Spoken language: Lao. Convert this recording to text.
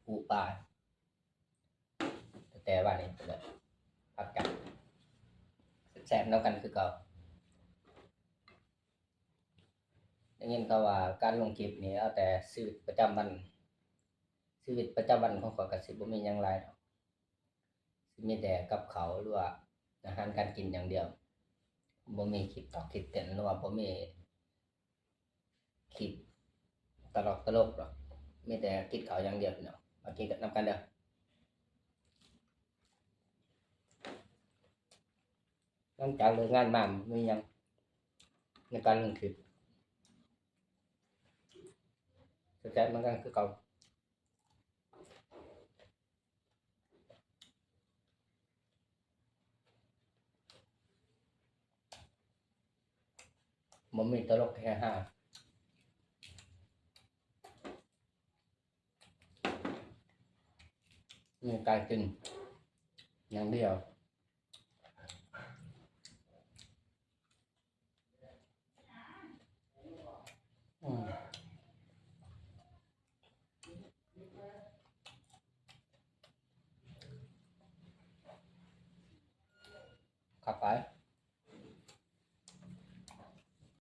ປູປາ ແຕ່ວ່ານີ້ເລີຍ ພັກກັນ ແຊບໆນຳກັນຄືເກົ່າ. ໄດ້ຍິນເຂົາວ່າການລົງຄລິບນີ້ເອົາແຕ່ຊີວິດປະຈຳວັນ, ຊີວິດປະຈຳວັນຂອງຂ້ອຍກໍຊິບໍ່ມີຫຍັງຫຼາຍດອກ, ຊິມີແຕ່ກັບເຂົ້າ ຫຼືວ່າອາຫານການກິນຢ່າງດຽວ, ບໍ່ມີຄລິບຕອກຄລິບເຕັ້ນ ຫຼືວ່າບໍ່ມີ ຄລິບຕະຫຼົກຕະຫຼົກດອກ, ມີແຕ່ກິນເຂົ້າຢ່າງດຽວພີ່ນ້ອງ. ມາກິນນຳກັນເດີ. ຫຼັງຈາກເລີກງານມາ ມີຫຍັງໃນການລົງຄລິບ ແຊບໆນຳກັນຄືເກົ່າ. ບໍ່ມີຕະຫຼົກເຮຮາ, ມີການກິນຢ່າງດຽວ. ອືມ ຄັກຫຼາຍ.